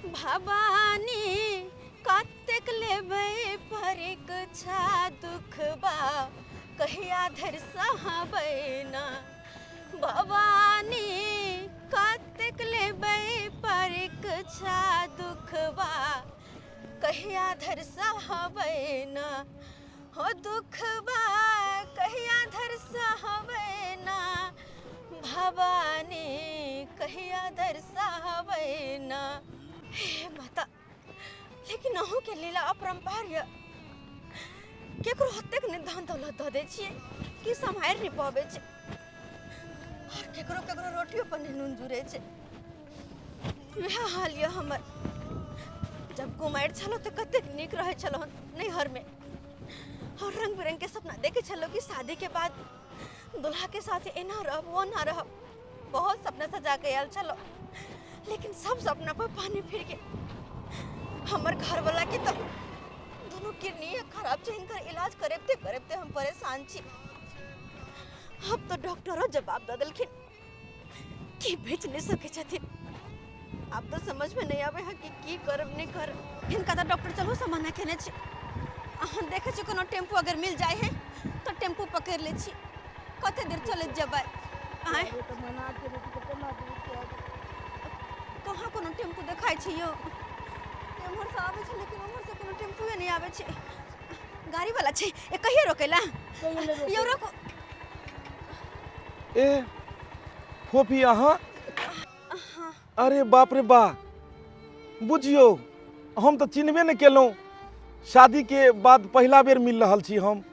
भवानी कतेक लेबै परीक्षा दुखबा कहिया धरि सहबै ना। भवानी कतेक लेबै परीक्षा दुखबा कहिया धरि सहबै ना। हो दुखबा कहिया धरि सहबै ना। भवानी कहिया धरि सहबै ना। हे माता, लेकिन अहूँके लीला अपरम्पार यऽ। केकरो ओतेक नहि धन दौलत दऽ दै छियै कि सम्हारि नहि पबै छै, आओर केकरो केकरो रोटियो पर नहि नून जुड़ै छै। वएह हाल यऽ हमर। जब कुमारि छलहुँ तऽ कतेक नीक रहै छलहुँ नैहरमे, आओर रङ्ग बिरङ्गके सपना देखै छलहुँ कि शादीके बाद दुल्हाके साथ एना रहब ओना रहब। बहुत सपना सजा के आयल छलहुँ, लेकिन सब सपना पर पानी फिर गेल। हमर घरवाला के तो दुनू किडनी खराब छै, हिनकर इलाज करेबते करेबते हम परेशान छी। अब तो डॉक्टरो जवाब दऽ देलखिन कि बचि नहि सकै छथिन। आब तो समझ में नहीं आवे है कि की करब नहीं करब। हिनका तो डॉक्टर चलू से मना केने छी। अहाँ देखै छी कोनो टेम्पू अगर मिल जाए है तो टेम्पू पकड़ि लै छी, कते देर चलैत जेबै। आँय, कहाँ कोनो टेम्पू देखाइ छै यौ? एम्हर से आबै छै लेकिन ओम्हर से कोनो टेम्पूए नहि आबै छै। गाड़ी वाला छै, ए कहिया रोकेला यौ? रोको। ए फोफी अहाँ? अरे बाप रे बा, बुझियौ हम तऽ चिन्हबे नहि केलहुँ। शादीके बाद पहिला बेर मिल रहल छी हम,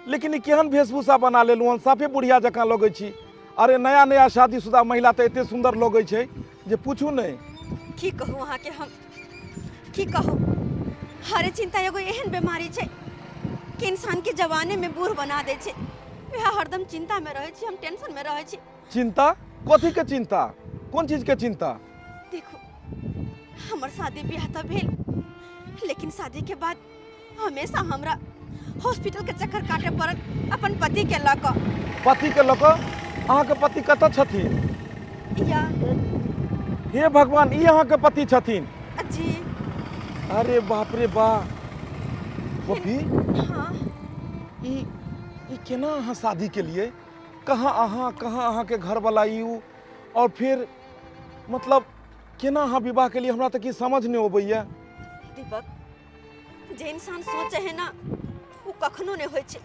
लेकिन ई केहन वेशभूषा बना लेलहुँ हन, साफे बुढ़िया जकाँ लगै छी। अरे नया नया शादीशुदा महिला तऽ एते सुन्दर लगै छै जे पूछू नहि। की कहू अहाँके हम, की कहू। हरे चिंता एगो एहन बीमारी छै कि इंसान के जवाने में बूढ़ बना दै छै। वएह हरदम चिंता में रहै छी हम, टेंशन में रहै छी। चिंता? कथी के चिंता? कोन चीज के चिंता? देखू, हमर शादी ब्याह तऽ भेल, लेकिन शादी के बाद हमेशा हमरा हॉस्पिटल के चक्कर काटे पड़ल अपन पति के लऽ कऽ। पति के लऽ कऽ? अहाँके पति कतऽ छथिन? या हे भगवान, ई अहाँके पति छथिन? जी। अरे बाप रे बा, पपी। हाँ। ई ई केना अहाँ शादी के लिए, कहाँ अहाँ, कहाँ अहाँके घरवला ई उ, और फिर मतलब केना अहाँ विवाह के लिए, हमरा तऽ किछु समझ नहि अबैया। दीपक, जे इंसान सोचे है ना वो कखनो नहीं होय छै,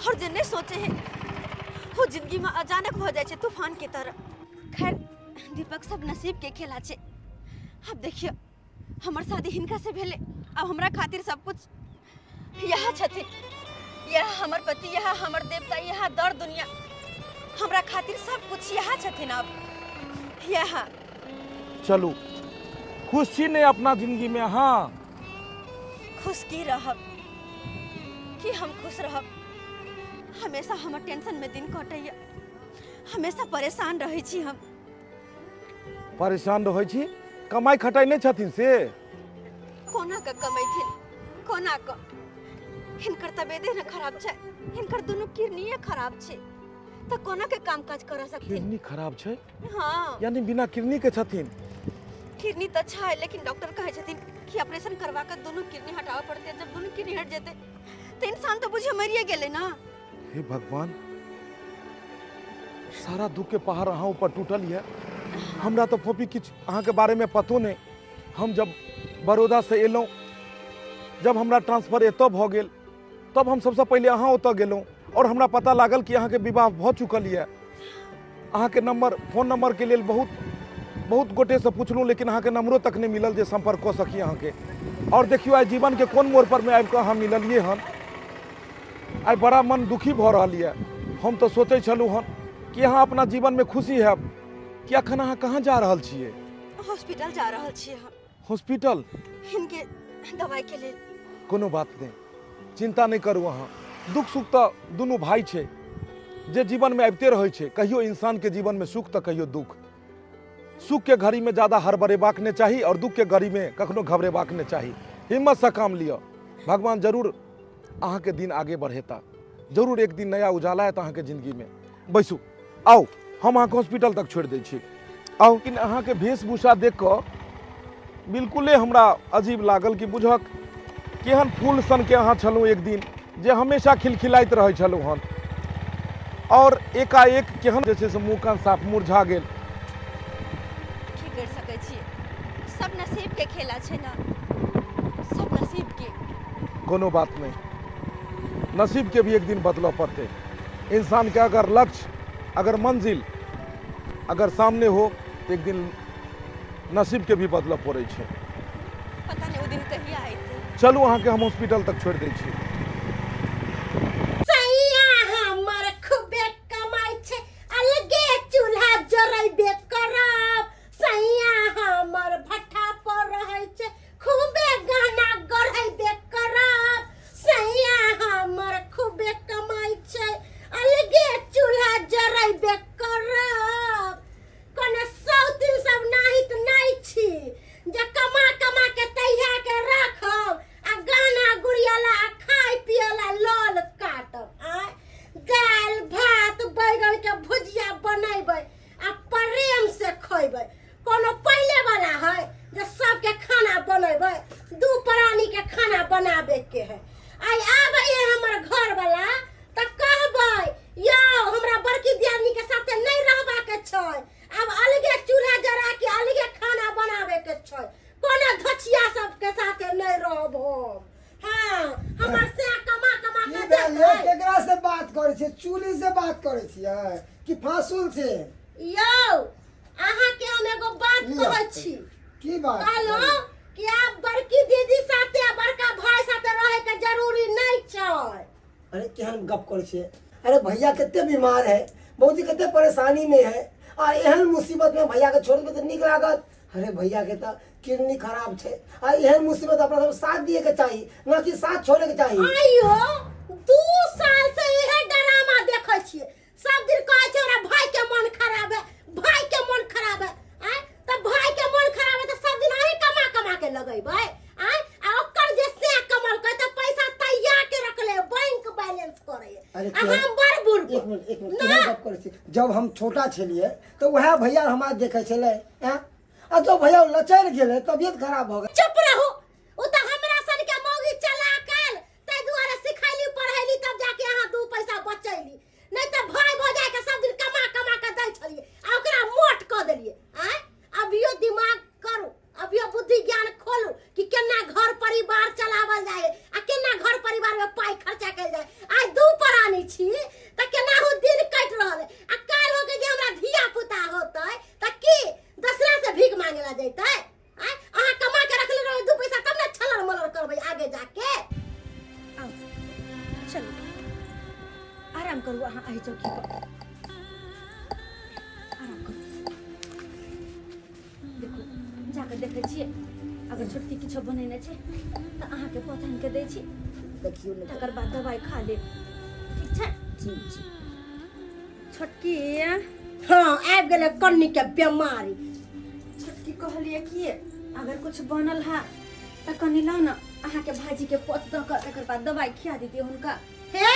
और जे नहीं सोचे है वो जिंदगी में अचानक हो जाय छै तूफान के तरह। खैर दीपक, सब नसीब के खेला छै। अब देखियो, हमर शादी हिनका से भेले, अब हमरा खातिर सब कुछ यह छथिन, यह हमर पति, यह हमर देवता, यह दर दुनिया, हमरा खातिर सब कुछ यह छथिन अब यह। चलू, खुश छी ने अपना जिंदगी में? हाँ। खुश की रहब, कि हम खुश रहब? हमेशा हमर टेंशन में दिन कटैया, हमेशा परेशान रहै छी हम। परेशान रहै छी? कमाइ खटाइ नहि छथिन से? कोना के कमेथिन, कोना के? हिनकर तबियते ने खराब छै, हिनकर दुनू किडनीए खराब छै, तऽ कोना के काम काज कर सकथिन? किडनी खराब छै? हाँ। यानी बिना किडनी के छथिन? किडनी तऽ छै, लेकिन डॉक्टर कहै छथिन कि ऑपरेशन करवा के दुनू किडनी हटाबऽ पड़तै। जब दुनू किडनी हट जेतै तऽ इंसान तऽ बुझियो मरिए गेलै ना। हे भगवान, सारा दुख के पहाड़ अहाँ ऊपर टूटल यऽ। हमरा तऽ फोपी किछु अहाँके बारेमे पतो नहि। हम जब बड़ौदा से एलहुँ, जब हमरा ट्रांसफर एतऽ भऽ गेल, तब हम सबसँ पहिले अहाँ ओतऽ गेलहुँ और हमरा पता लागल कि अहाँके विवाह भऽ चुकल यऽ। अहाँके नंबर, फोन नंबरके लेल बहुत बहुत गोटेसँ पुछलहुँ, लेकिन अहाँके नंबरो तक नहि मिलल जे सम्पर्क कऽ सकी अहाँके। और देखियौ, आइ जीवनके कोन मोड़ पर मे आबि कऽ अहाँ मिललियै हन। आइ बड़ा मन दुखी भऽ रहल यऽ। हम तऽ सोचै छलहुँ हन कि अहाँ अपना जीवनमे खुशी हैब, कि अखन अहाँ कहाँ जा रहल छियै? हॉस्पिटल जा रहल छियै हम। हॉस्पिटल? हिनके दवाई के लेल। कोनो बात नहि, चिंता नहि करू अहाँ। दुख सुख तऽ दुनू भाई छै जे जीवनमे आबिते रहै छै। कहियो इंसानके जीवनमे सुख तऽ कहियो दुख। सुखके घड़ीमे ज्यादा हड़बड़ेबाक नहि चाही और दुखके घड़ीमे कखनो घबरेबाक नहि चाही। हिम्मतसँ काम लिअ, भगवान जरूर अहाँके दिन आगे बढ़ेता, जरूर एक दिन नया उजाला आयत अहाँके जिंदगीमे। बैसू, आउ, हम अहाँके हॉस्पिटल तक छोड़ि दै छी, आउ। लेकिन अहाँके वेशभूषा देख कऽ बिल्कुले हमरा अजीब लागल कि बुझक केहन फूल सनके अहाँ छलहुँ एक दिन जे हमेशा खिलखिलाइत रहै छलहुँ हन आओर एकाएक केहन जे छै से मुँह कान साफ मुरझा गेल। की करि सकै छियै, सब नसीब के खेला छै ने, सब नसीब के। कोनो बात नहि, नसीब के भी एक दिन बदलऽ पड़तै। इंसान के अगर लक्ष्य, अगर मंजिल अगर सामने हो तऽ एक दिन नसीब के भी बदलऽ पड़ै छै। पता नहि ओ दिन कहिया एतै। चलू अहाँके हम हॉस्पिटल तक छोड़ि दै छी। सैया हमर खूबे कमाइ छै, अलगे चूल्हा जरैबे करब। सैया हमर भट्ठा पर रहै छै, खूबे गहना गढ़ैबे करब। सैया हमर खूबे कमाइ छै, अलगे चूल्हा जरैबे करब। कोनो सौतिन सब नाहित नहि छी जे कमा कमा के तैया के राखब आ गहना गुड़ियाला आ खाय पियला लल काटब। आय दालि भात बैगन के भुजिया बनेबै आ प्रेम से खैबै। कोनो पहिले वाला है जे सबके खाना बनेबै? दू प्राणी के खाना बनाबे के है। आइ आबै है हमर घर वाला तऽ कहबै, यौ हमरा बड़की दियादनी के साथे नहि रहबा के छै, आब अलगे चूल्हा जरा के अलगे खाना बनाबे के छै, कोनो धछिया सबके साथे नहि रहब हम। हाँ, हमर से कमा कमा की के भेल यौ? देतै। केकरा से बात करै छियै? चूली से बात करै छियै कि फासुल से? यौ अहाँ के हम एगो बात लिअ। कहै छी। की बात? कहलहुँ कि आब बड़की दीदी साथे आ बड़का भाई साथे रहे के जरूरी नहीं छै। अरे केहन गप करै छियै? अरे भैया कते बीमार है, भौजी कते परेशानी में है, आ एहन मुसीबत में भैया के छोड़ देबै तऽ नीक लागत? अरे भैया के तऽ किडनी खराब छै, आ एहन मुसीबत अपना सब साथ दिए के चाही, ना कि साथ छोड़े के चाही। आइयो 2 साल से इहे ड्रामा देखै छियै। सब दिन कहै छै हमरा भाई के मन खराब है, भाई के मन खराब है। आय तऽ भाई के मन खराब है तऽ सब दिन अहीं कमा कमा के लगेबै? आय आ ओकर जे से कमलकै तऽ पैसा तैयार के रखले, बैंक बैलेंस करे। अरे आ हम बड़ बुढ़। एक मिनट, एक मिनट। ना। केहन गप करै छी? जब हम छोटा छलियै तऽ उएह भैया हमरा देखै छलै, आँय? आ जब भैया लचरि गेलै, तबियत खराब भऽ गेल। चुप रहू। ओ तऽ हमरा सन के मौगी चला काल ताहि दुआरे सिखैली पढ़ैली, तब जाके अहाँ 2 पैसा बचैली, नहीं तऽ भाई भौजाई के सब दिन कमा कमा के दै छलियै आ ओकरा मोट कऽ देलियै। आँय अभियो दिमाग करू, अभियो बुद्धि ज्ञान खोलू कि केना घर परिवार चलावल जाय आ केना घर परिवार में पाई खर्चा कयल जाय। आइ 2 प्राणी छी तऽ केनाहु दिन कटि रहल है, आ काल्हि हो के जे हमरा धिया पुता होतै तऽ की दसरा से भीख मांगे ला जैतै? आँय अहाँ कमा के रखले रहबै 2 पैसा तब ने छलर मलर करबै आगे जाके। आउ चलू, आराम करू अहाँ एहि चौकी पर आराम करू। देखू, जाके देखै छियै, अगर छोटकी किछो बनेने छै तऽ अहाँके पौधा के दै छी। देखियौ ने। तकर बाद दवाइ खा लेब, ठीक छै? ठीक छै। छोटकी। हाँ, आबि गेलै कन्नी के बेमारी। छोटकी, कहलियै कि अगर कुछ बनल है तऽ कनि लाउ ने, अहाँके भाईजी के पोत दऽ कऽ तकर बाद दवाइ खिया दितियै हुनका। हे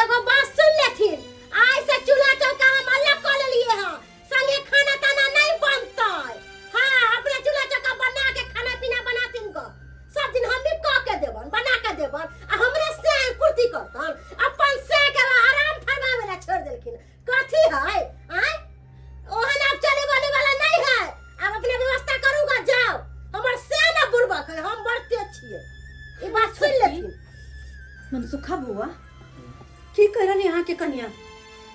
एगो बात सुन लेथिन, आइ से चूल्हा चौका हम अलग कऽ लेलिए हँ, संगे खाना ताना नहीं बनतै। हाँ, अपना चूल्हा चौका बना के खाना पीना बनाथिन गो। सब दिन हम ही कऽ के देबन, बना के देबन आ हमरे से पूर्ति करतन। अपन से के आराम फरमावे ला छोड़ देलखिन। कथी है? आय ओहन आब चले वाले वाला नहीं है, आब अपना व्यवस्था करूँगा। जाओ, हमर से ना बुड़बक है, हम बढ़ते छियै, ई बात सुन लेथिन। मनसुखा बौआ, की कहि रहली अहाँके कनिया?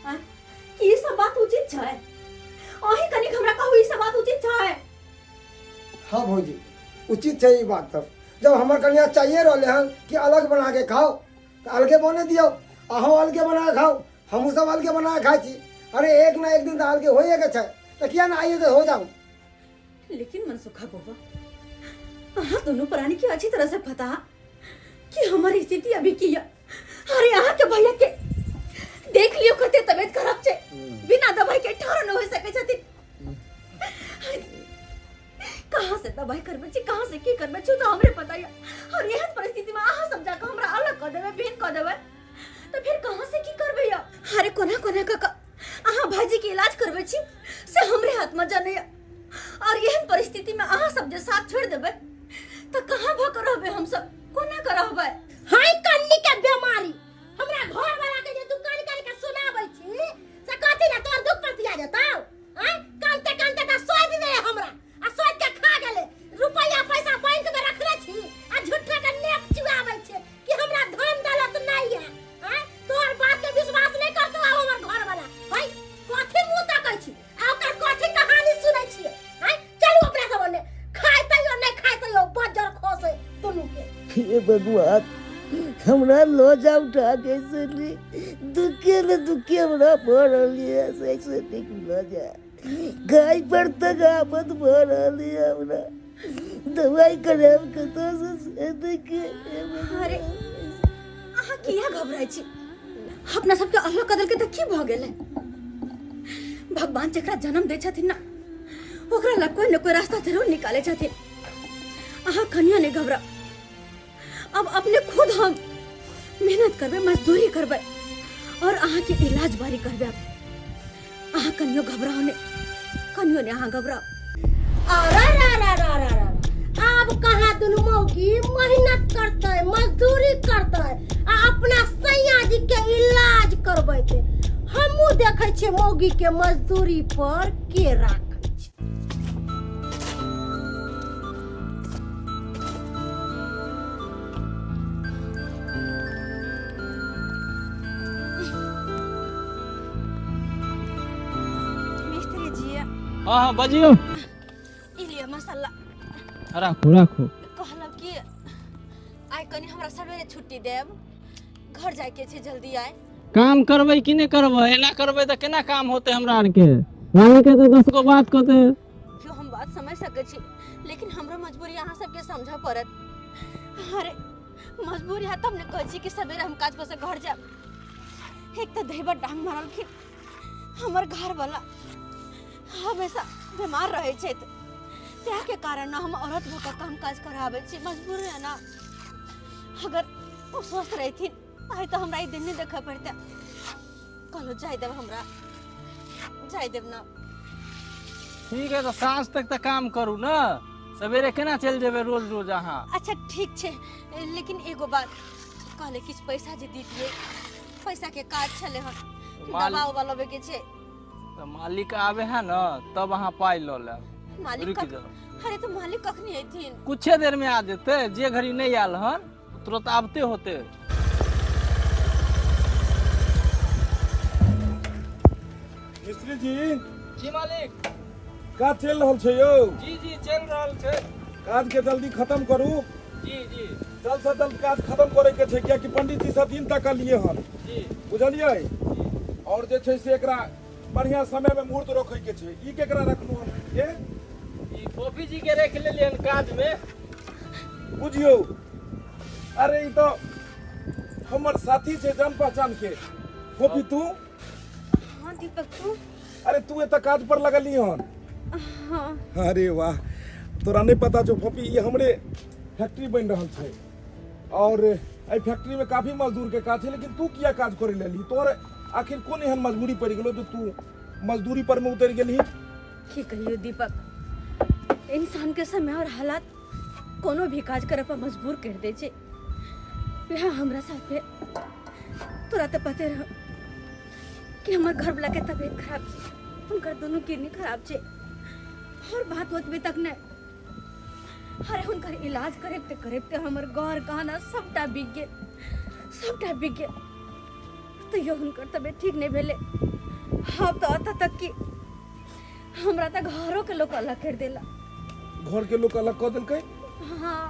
आँय, की ई सब बात उचित छै? अहीं कनिक हमरा कहू, ई सब बात उचित छै? हाँ भौजी, उचित छै ई बात। तब जब हमर कनिया चाहिए रहले हन कि अलग बना के खाओ तऽ अलगे बने दियौ। अहूँ अलगे बना के खाओ, हमहूँ सब अलगे बना के खाइ छी। अरे एक ना एक दिन तऽ अलगे होइए के छै, तऽ किया ना आइए तऽ हो जाउ। लेकिन मनसुखा बौआ, अहाँ दोनों प्राणी के अच्छी तरह से पता कि हमारी स्थिति अभी की है। अरे अहाँ के भैया के देख लियो, कते तबियत खराब छै, बिना दवाई के ठाढ़ न हो सके छथिन। अरे, कहाँ से दवाई करबै छी, कहाँ से की करबै छी, तो हमरे पता है। और एहन परिस्थिति में अहाँ सब जाके हमरा अलग कऽ देबै, भिन्न कऽ देबै, तऽ फिर कहाँ से की करबै यौ? अरे कोना कोना कऽ कऽ अहाँ भाईजी के इलाज करबै छी से हमरे हाथ में जनैया, और एहन परिस्थिति में अहाँ सब जे साथ छोड़ देबै तऽ कहाँ भऽ कऽ रहबै हमसब कोना कऽ रहबै हाय कन्नी के बेमारी हमरा घर वाला के जे दुकान कान के सुनाबै छी से कथी ने तोर दुख पतिया जेतौ आय कानते कानते त सोच दे हमरा आ सोच के खा गेले रुपया पैसा बैंक में रखले छी आ झूठा के नेक चुआबै छे कि हमरा धन दौलत नहीं है आय तोर बात के विश्वास नहीं करतो आब हमर घर वाला हाय कथी मुंह तकै छी आ ओकर कथी कहानी सुनै छी आय चलू अपना सब ओने खाय तैयो नहीं खाय तैयो बजर खोसे दुनू के हे भगवान हमरा लऽ जाउ उठा के सुनली दुखे ने दुखे हमरा भऽ रहल यऽ से नीक लऽ जा गाय पर तक आफत भऽ रहल यऽ हमरा दवाइ करायब कतऽसँ से देखिए अरे अहाँ किया घबराइ छी अपना सबके अलग कऽ देलकै तऽ की भऽ गेलै भगवान जकरा जन्म दै छथिन ने ओकरा लग कोई ने कोई रास्ता जरूर निकाले छथिन अहाँ कनियो नहि घबराउ अब अपने खुद हम मेहनत करबै मजदूरी करबै और अहाँके इलाज बारी करबै अब अहाँ कनियो घबराउ नहि कनियो नहि अहाँ घबराउ अरे रा रा रा रा रा आब कहाँ दुनू मौगी मेहनत करतै मजदूरी करतै आ अपना सैया जी के इलाज करबैते हमहूँ देखै छियै मौगी के मजदूरी पर के राखै छै मिस्त्री जी हाँ हाँ बजियौ ई लिअ मसाला राखू राखू कहलहुँ कि आइ कनि हमरा सवेरे छुट्टी देब घर जाइके छै जल्दी आइ काम करबै कि नहि करबै एना करबै तऽ केना काम होतै हमरा आरके मालिक के तऽ दस गो बात कहतै क्यों हम बात समझ सकै छी लेकिन हमरो मजबूरी अहाँ सबके समझऽ पड़त अरे मजबूरी है तब ने कहै छी कि सवेरे हम काज पर से घर जायब एक तऽ दहीबर डांग मारलखिन हमर घरवाला हमेशा बीमार रहै छथि ताहिके कारण ने हम औरत भऽ कऽ काम काज कराबै छी मजबूरी है ना अगर ओ स्वस्थ रहिथिन आइ तऽ हमरा ई दिन नहि देखऽ पड़तै कहलहुँ जाय देब हमरा जाय देब ना ठीक है तऽ साँझ तक तऽ काम करू ने सवेरे केना चलि जेबै रोज रोज अहाँ अच्छा ठीक छै लेकिन एगो बात कहले किछु पैसा जे दितियै पैसा के काज छलै हन दवा उवा लेबे के छै तऽ मालिक आबे है ने तब अहाँ पाइ लऽ लेब मालिक रुकि कख जाउ अरे तऽ मालिक कखनी अयथिन कुछे देर में आ जेतै जे घड़ी नहि आयल हन तुरंत आबते होते मिस्त्री जी जी मालिक काज चलि रहल छै यौ जी जी चलि रहल छै काज के जल्दी खत्म करू जी जी जल्द से जल्द काज खत्म करे के छै कियाकि पंडित जी सब दिन तक लिए हन जी बुझलियै और जे छै से एकरा बढ़िया समय में मुहूर्त रखे के छै ई केकरा रखलहुँ हन के ई फोफी जी के रख लेलियन काज में बुझियौ अरे ई तऽ हमर साथी छै जान पहचान के फोफी तू हाँ दीपक तू अरे तू एतऽ काज पर लगली हन हाँ अरे वाह तोरा नहीं पता छौ फोफी ई हमरे फैक्ट्री बनि रहल छै और एहि फैक्ट्री में काफी मजदूर के काज छै लेकिन तू किया काज करे लेली तोहर आखिर कोन एहन मजबूरी पड़ि गेलो जो तू मजदूरी पर में उतरि गेलही की कहियो दीपक इंसान के समय और हालात कोनो भी काज करे पर मजबूर कर दे छै वएह हमरा साथे तोरा तऽ पते रह कि हमर घरवला के तबीयत खराब छै हुनकर दुनू किडनी खराब छै और बात ओतबे तक नहि अरे हुनकर इलाज करैते करैते हमर घर गहना सबटा बिक गेल सबटा बिक गेल तैयो हुनकर तबीयत ठीक नहि भेलै आब तऽ एतऽ तक कि हमरा तऽ घरोके लोक अलग करि देलक घर के लोग अलग कऽ देलकै हाँ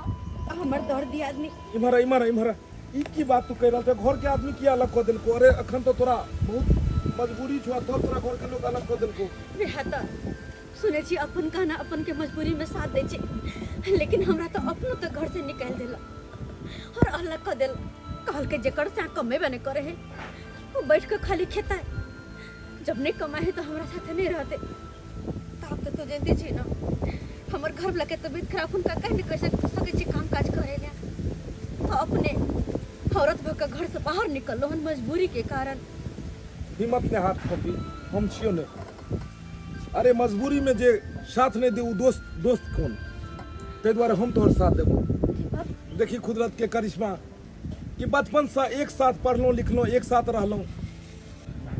हमर दर दियादनी इम्हर आ, इम्हर आ, इम्हर आ। ई की बात तू कहि रहल छै घर के आदमी किया अलग कऽ देलको अरे अखन तऽ तोरा बहुत मजबूरी छौ आ तब तोरा घर के लोग अलग कऽ देलको वएह तऽ सुनै छी अपन कहना अपन के मजबूरी में साथ दै छै लेकिन हमरा तऽ अपनो तऽ घर से निकालि देलक और अलग कऽ देलक कहलकै जेकर से कमेबे नहि करे है ओ बैठ कऽ खाली खेतै जब नहीं कमाए है तो हमरा साथे नहीं रहते तब तो तू जानते छी ना हमर घर वाला के तबीयत खराब हुनका कहि नहीं कहि सकै छी काम काज करे ले तो अपने औरत भऽ कऽ घर से बाहर निकललो हन मजबूरी के कारण हिम्मत ने हाथ ठोकी हम छियो ने अरे मजबूरी में जे साथ नहीं दे उ दोस्त दोस्त कोन ताहि दुआरे हम तोहर साथ देबो देखी कुदरत के करिश्मा कि बचपन से एक साथ पढ़लहुँ लिखलहुँ, एक साथ रहलहुँ।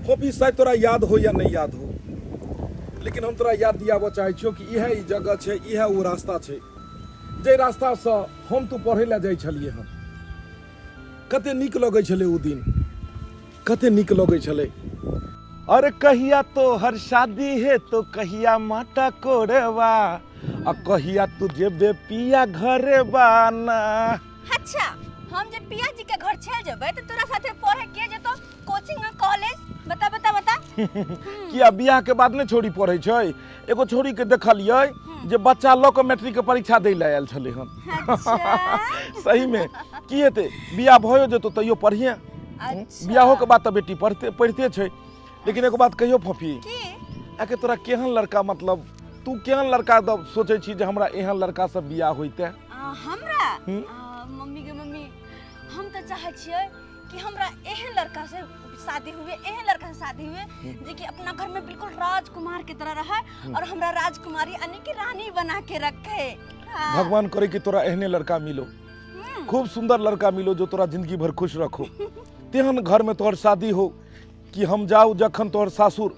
फोफी, शायद तोरा याद हो या नहीं याद हो, लेकिन हम तोरा याद दियाबऽ चाहै छियौ कि इएह ई जगह छै, इएह ओ रास्ता छै जाहि रास्तासँ हम तू पढ़ै लए जाइ छलियै हन। कते नीक लगै छलै ओ दिन, कते नीक लगै छलै। अरे कहिया तोहर शादी हे तो कहिया माटा कोड़वा, आ कहिया तू जेबे पिया घरे बाना। अच्छा, हम जे पिया जी के घर चल जेबै त तोरा साथे पढ़े के जेतो कोचिंग आ कॉलेज? बता बता बता। किया, बियाह के बाद नहि छोड़ी पढ़ै छै? एगो छोड़ी के देखलियै जे बच्चा लऽ कऽ मैट्रिक के परीक्षा दै लए आयल छलै हन। अच्छा। सही में की हेतै, बियाह भयो जेतौ तैयो पढ़िए। अच्छा। बियाहो के बाद तऽ बेटी पढ़ते पढ़िते छै। लेकिन एगो बात कहियो फफी? की? आके तोरा केहन लड़का, मतलब तू केहन लड़का दब सोचै छी जे हमरा एहन लड़का से बियाह होइते? हमरा? हम्म। मम्मी के मम्मी, हम तऽ चाहै छियै कि हमरा एहन लड़का से शादी हुए, एहन लड़का से शादी हुए जे कि अपना घर में बिल्कुल राजकुमार के तरह रहे और हमरा राजकुमारी यानी कि रानी बना के रखे। हाँ। भगवान करे कि तोरा एहने लड़का मिलो, खूब सुंदर लड़का मिलो जो तोरा जिंदगी भर खुश रखो, तेहन घर में तोहर शादी हो कि हम जाऊ जखन तोहर सासुर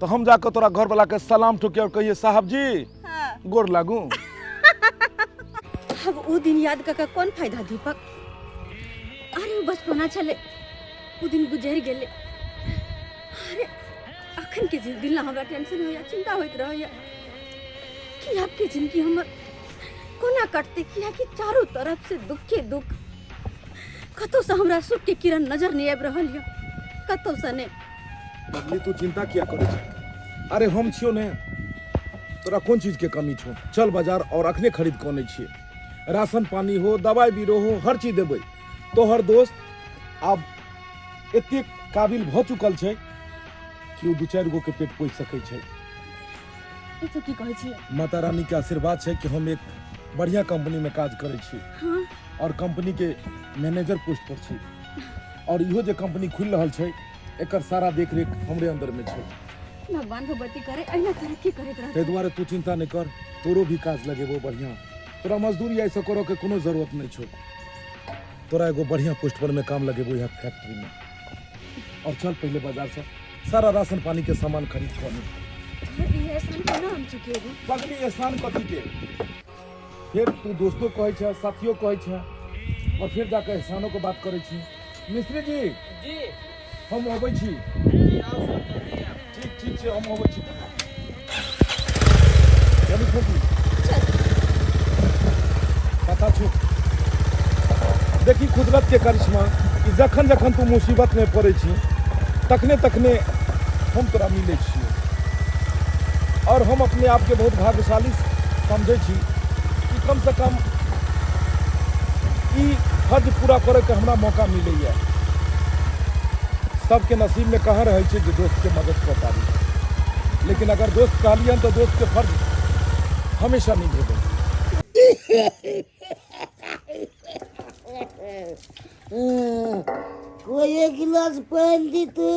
तो हम जाकर तोरा घर वाला के सलाम ठोके और कहिए साहब जी। हाँ। गोर लागू। अब वो दिन याद कर कौन फायदा दीपक? अरे वो बचपना छले, वो दिन गुजर गेले। अरे अखन के दिन ला हमरा टेंशन होया, चिंता होइत रहैया कि आपके जिंदगी हमर कोना कटते, किया कि चारों तरफ से दुख के दुख, कतौ से हमरा सुख के किरण नजर नहीं आबि रहल यऽ, कतौ से नहीं। बबली, तू चिंता किया करै छै? अरे हम छियौ ने, तोरा कोन चीज के कमी छौ? चल बाजार और अखने खरीद कऽ अनै छियै। राशन पानी हो, दवाई बीरो हो, हर चीज देबै। तोहर दोस्त आब एतेक काबिल भऽ चुकल छै कि ओ दू चारि गो के पेट पोसि सकै छै। ई तो की कहै छियै? माता रानी के आशीर्वाद छै कि हम एक बढ़िया कंपनी में काज करै छी। हाँ। और कंपनी के मैनेजर पोस्ट पर छी, और इहो जे कंपनी खुलि रहल छै एकर सारा देखरेख हमरे अंदर में छै। भगवान भगवती करे अहिना तरक्की करैत रहत। ताहि दुआरे तू चिंता नहि कर, तोरो भी काज लगेबो बढ़िया। तोरा मजदूरी ऐसे करऽ के कोनो जरूरत नहि छौ। तोरा एगो बढ़िया पोस्ट पर में काम लगेबो यहाँ फैक्ट्री में। और चल पहले बाजार से सारा राशन पानी के सामान खरीद कऽ आनी। तोहर ई एहसान केना हम चुकेबो? पगली, एहसान कथी के? फिर तू दोस्तो कहै छै, साथियो कहै छै, और फिर जाके एहसानो के बात करै छी। मिस्त्री जी। जी। हम अबै छी। जी, आउ सर, जल्दी आउ। ठीक ठीक छै, हम अबै छी। चलू छोटी। पता छौ, देखी कुदरत के करिश्मा कि जखन जखन तू मुसीबत में पड़ै छी तखने तखने हम तोरा मिलै छियौ, और हम अपने आप के बहुत भाग्यशाली समझै छी कि कम से कम ई फर्ज पूरा करे के हमरा मौका मिलैया। सबके नसीब में कहाँ रहै छै जे दोस्त के मदद कऽ पाबी, लेकिन अगर दोस्त कहलियन तऽ दोस्त के फर्ज हमेशा निभेबै। कोई एक गिलास पानि देते।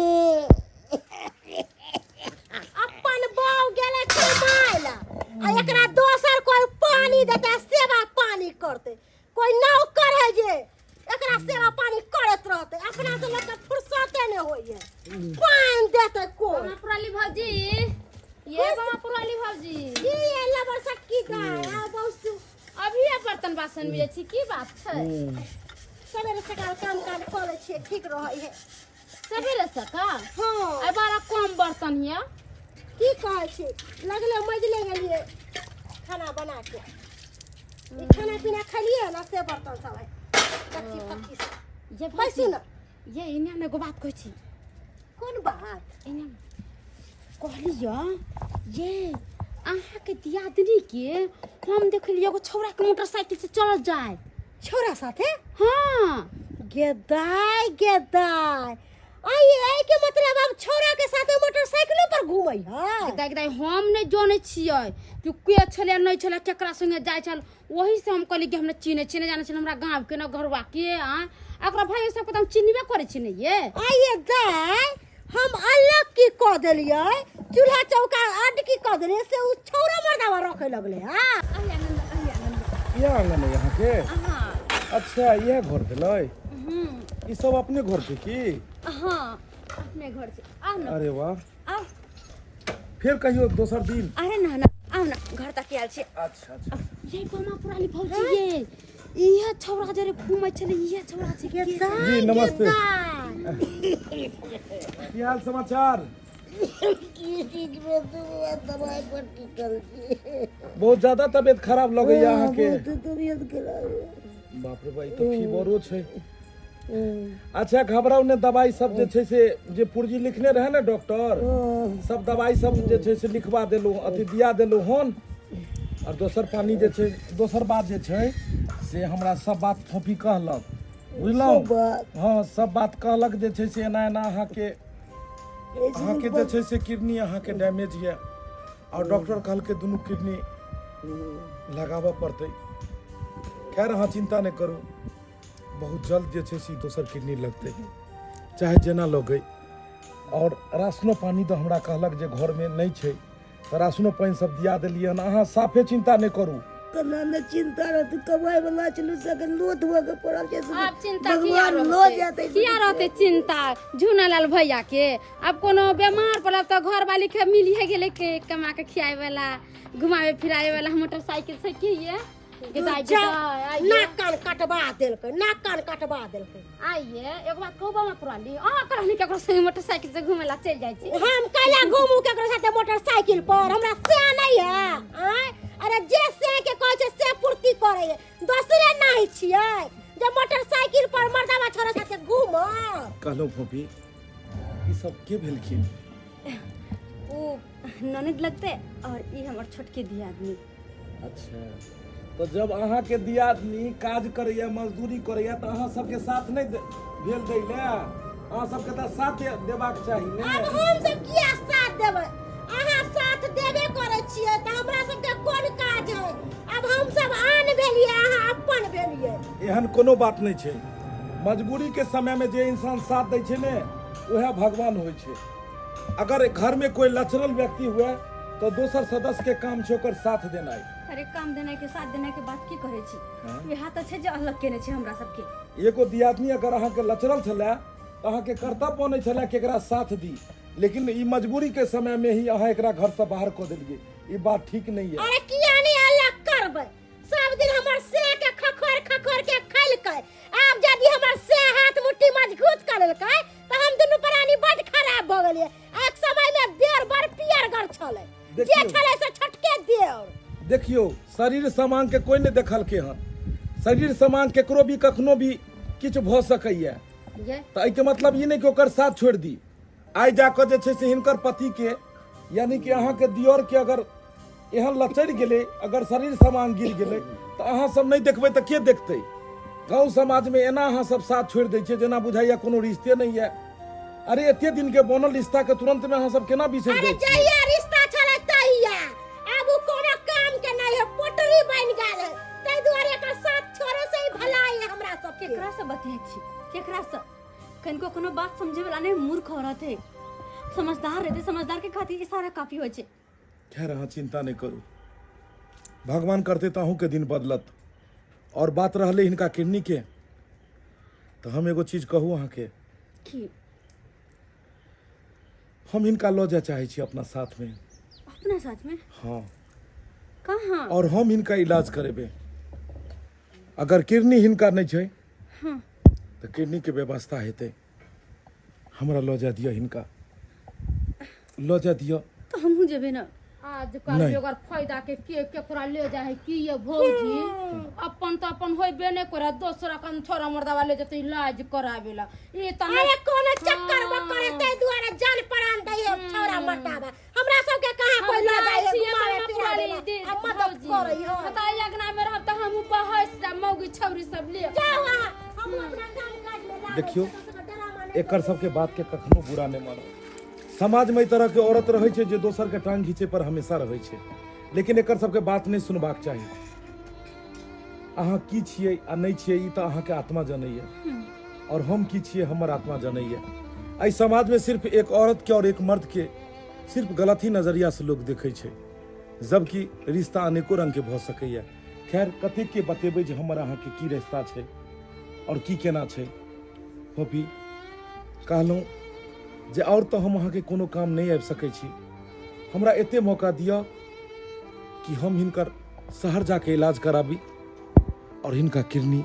अपन बाउ गेलै कमाय ला आ एकरा दोसर कोई पानी देतै, सेवा पानी करतै। कोई नौकर है जे एकरा सेवा पानी करैत रहतै? अपना से लोक के फुर्सते नहि होइए, पानि देतै कोई। पुराली भौजी, ये बाबा पुराली भौजी। की ये लबर सटकी गाय आ बहुत। अभी ये बर्तन बासन में छी, की बात छै? सवेरे सकाल काम काज कऽ लै छियै, ठीक रहै है। सवेरे सकाल? हाँ। आई बड़ा कम बर्तन हिया। की कहै छी, लगले मजले गेलियै खाना बना के, ई खाना पीना खेलियै ने से बर्तन सब है कच्ची पक्की सब। ये बैसू ने। ये इने हम एगो बात कहै छी। कोन बात? इने कहलियै ये अहाँके दियादनी के हम देखलियै एगो छौड़ा के मोटरसाइकिल से चलल जाय। छौड़ा साथे? हाँ। गेदाय गेदाय, आई आई के मतलब अब छौड़ा के साथे मोटरसाइकिलो पर घूमै है? देख दाइ, हम नहि जानै छियै कि के छलै नहि छलै, केकरा संगे जाइ छल। ओही से हम कहली कि हमरा चिन्है छियै नहि जानै छियै, हमरा गाँव के न घरवा के। आ एकरा भाई सबके तऽ हम चिन्हबे करै छी ने ये। आइए दाय, हम अलग की कऽ देलियै, चूल्हा चौका अड की कऽ देलियै से उ छौड़ा मर्दावा रखे लगले। हाँ। यहाँ आंगन है यहाँ के? अच्छा इएह घर भेलै ई सब अपने घर छै की हाँ अपने घर से आउ ना अरे वाह आउ फेर कहियो दोसर दिन अरे ना ना आउ ना घर तक आयल छी अच्छा अच्छा ये बमा पुरानी भौजी ये इहे छौड़ा जरे घूमै छलै इहे छौड़ा छै के जी नमस्ते की हाल समाचार दवाई पर टिकल छी बहुत ज्यादा तबियत खराब लगैया अहाँके बहुत तबियत खराब है। बाप रे भाई तऽ फीवरो छै अच्छा घबराउ ने दवाई सब जे छै से जे पुर्जी लिखने रहे ने डॉक्टर सब दवाई सब जे छै से लिखवा देलहुँ अथी दिया देलहुँ हन आओर दोसर पानी जे छै दोसर बात जे छै से हमरा सब बात फोफी कहलक बुझलहुँ सब बात। हँ सब बात कहलक जे छै से एना एना अहाँके अहाँके जे छै से किडनी अहाँके डैमेज यऽ आओर डॉक्टर कहलकै दुनू किडनी लगाबऽ पड़तै खैर अहाँ चिन्ता नहि करू बहुत जल्द जे छै से दोसर किडनी लगतै चाहे जेना लगै आओर राशनो पानी तऽ हमरा कहलक जे घरमे नहि छै तऽ राशनो पानि सब दिया देलियै हन अहाँ साफे चिन्ता नहि करू केना ने चिंता रहतै कमाइ वाला छलू से अखन लोथ हुआ के पड़ल छै से आब चिंता किया भगवान लऽ रहतै जेतै किया रहतै चिंता झूनालाल भैया के आब कोनो बेमार पड़ल तऽ घरवाली के मिलिए गेलै के कमा के खियाए वाला घुमावे फिरावे वाला मोटरसाइकिल से की ये गेदाइ गेदाइ आइए नाक कान कटवा देलकै नाक कान कटवा देलकै आइए एगो बात कहू बाबा पुराली अहाँ कहनी केकरो संगे मोटरसाइकिल से घुमे ला चलि जाइ छी हम कैला घूमू केकरो साथे मोटरसाइकिल पर हमरा से नहीं है आँय अरे जे से के कहै छै से पूर्ति करे है दोसरे नहीं छियै जे मोटरसाइकिल पर मर्दावा छोरा साथे घूम कहलहुँ फोफी ई सब के भेलखिन ओ ननद लगते और ई हमर छोटके दियादनी अच्छा तऽ जब अहाँके दियादनी काज करैया मजदूरी करैया तऽ अहाँ सबके साथ नहि भेल दै लए अहाँ सबके तऽ साथ देबाक चाही ने आब हम सब किया साथ देबै अहाँ साथ देबे करै छियै तऽ हमरा सबके कोन काज है आब हम सब आन भेलियै अहाँ अपन भेलियै एहन कोनो बात नहि छै मजबूरीके समयमे जे इंसान साथ दै छै ने उएह भगवान होइ छै अगर घरमे कोइ लचरल व्यक्ति हुए तऽ दोसर सदस्यके काम छै ओकर साथ देनाइ अरे काम देनाइ के साथ देनाइ के बात की कहै छी इएह तऽ छै जे अलग केने छै हमरा सबके एगो दियादनी अगर अहाँके लचरल छलै तऽ अहाँके कर्तव्य बनै छलै कि एकरा साथ दी लेकिन ई मजबूरीके समयमे ही अहाँ एकरा घरसँ बाहर कऽ देलियै ई बात ठीक नहि यऽ अरे किया नहीं अलग करबै सब दिन हमर से के खखोर खखोर के खैलकै आब यदि हमर से हाथ मुट्ठी मजबूत कर लेलकै तऽ हम दुनू प्राणी बड खराब भऽ गेलियै एक समय में देर बड़ पियरगर छलै जे देखियौ। छलै से छोटके देर देखियौ शरीर समांगके कोइ नहि देखलकै हन शरीर समांग केकरो भी कखनो भी किछु भऽ सकैए ये तऽ एहिके मतलब ई नहि कि ओकर साथ छोड़ि दी आइ जाकऽ जे छै से हिनकर पतिके यानी कि अहाँके दियरके अगर एहन लचरि गेलै अगर शरीर समांग गिर गेलै तऽ अहाँ सब नहि देखबै तऽ के देखतै गाँव समाजमे एना अहाँ सब साथ छोड़ि दै छियै जेना बुझाइए कोनो रिश्ते नहि यऽ अरे एते दिन के बनल रिश्ता के तुरंत में अहाँ सब केना बिसरि अरे जाइ छियै जहिया रिश्ता छलै तहिया आब उ कोनो काम के नहीं है पोटरी बनि गेल है ताहि दुआरे एकर साथ छोड़े से ही भलाई है हमरा सबके केकरा से बतियाइ छी केकरा से कनिको कोनो बात समझे वाला नहीं मूर्ख औरत है समझदार रहते समझदार के खातिर इशारा काफी होइ छै खैर अहाँ चिंता नहि करू भगवान करते तऽ अहूँके दिन बदलत आओर बात रहलै हिनका किडनीके तऽ हम एगो चीज कहू अहाँके की हम हिनका लऽ जाय चाहै छी अपना साथमे अपना साथमे हँ कहाँ आओर हम हिनका इलाज करेबै अगर किडनी हिनका नहि छै हाँ तऽ किडनीके व्यवस्था हेतै हमरा लऽ जाय दिअ हिनका लऽ जाय दिअ तऽ हमहूँ जेबै ने आजकल नहीं। बेगर फायदा के के केकरा ले जाए है की ये भौजी अपन तो अपन होइबे नहीं करे दोसरा कन छोरा मर्दावा ले जते इलाज करावे ला ई त नहीं अरे कोनो चक्कर बक्कर है ताहि दुआरे जान प्राण दै है छौड़ा मर्दावा हमरा सबके कहाँ कोई लऽ जाइ है घुमावे फिरावे ला, आ मदद करै है बताइए अगना में रहब त हम बहस जा मौगी छौरी सब ले जाओ अहाँ हम अपना काम काज में लागल देखियौ, छी, तो सबके डरामा नहि एकर सबके बात के कखनो बुरा नहि मानू समाजमे एहि तरहके औरत रहै छै जे दोसरके टांग घीचै पर हमेशा रहै छै लेकिन एकर सबके बात नहि सुनबाक चाही अहाँ की छियै आ नहि छियै ई तऽ अहाँके आत्मा जनैया आओर हम की छियै हमर आत्मा जनैया एहि समाजमे सिर्फ एक औरतके आओर एक मर्दके सिर्फ गलत ही नजरियासँ लोक देखै छै जबकि रिश्ता अनेको रङ्गके भऽ सकैया खैर कतेकके बतेबै जे हमर अहाँके की रिश्ता छै आओर की केना छै। फोफी कहलहुँ जे आओर तऽ हम अहाँके कोनो काम नहि आबि सकै छी, हमरा एते मौका दिअ कि हम हिनकर शहर जाके इलाज कराबी और हिनका किडनी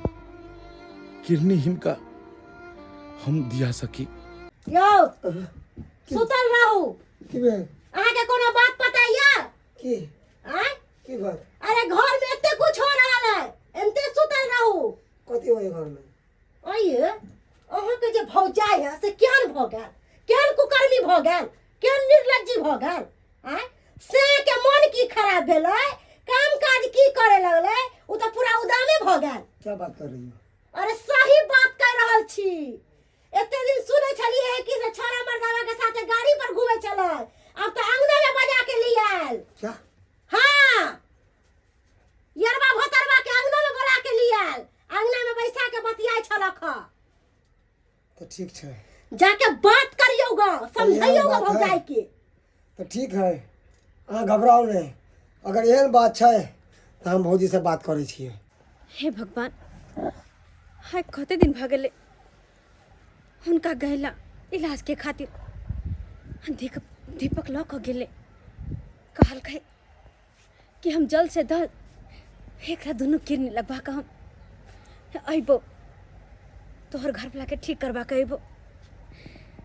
किडनी हिनका हम दिया सकी। यौ सुतल रहू। की भेल? अहाँके कोनो बात पता यऽ? की? आँय? की बात? अरे घर में एते कुछ हो रहल है, एते सुतल रहू। कथी होय घर में? आइए अहाँके जे भौजाइ है से केहन भऽ गेल, केहन कुकर्मी भऽ गेल, केहन निर्लज्जी भऽ गेल। आँय से के मन की खराब भेलै, काम काज की करे लगलै, ओ तऽ पूरा उदामे भऽ गेल। क्या बात कर रही हो? अरे सही बात कह रहल छी। एते दिन सुनै छलियै है कि से छोरा मर्दावा के साथे गाड़ी पर घूमे छलै, अब तऽ अंगना में बजा के ले आयल। क्या? हाँ यरबा भतरवा के अंगना में बोला के ले आयल, अंगना में बैसा के बतियाइ छलक ह। तो ठीक छै। जाके बात करियौ ग, समझैयौ ग बात है। भौजाई के। तो ठीक है, अहाँ घबराउ नहि, अगर एहन बात छै तऽ हम भौजी से बात करै छियै। हे भगवान, हाय कते दिन भऽ गेलै हुनका गैला इलाज के खातिर। दीपक लऽ कऽ गेलै, कहलकै कि हम जल्द से जल्द एकरा दुनू किडनी लगवा कऽ हम अयबो, तोहर घरवला के ठीक करवा के अयबो,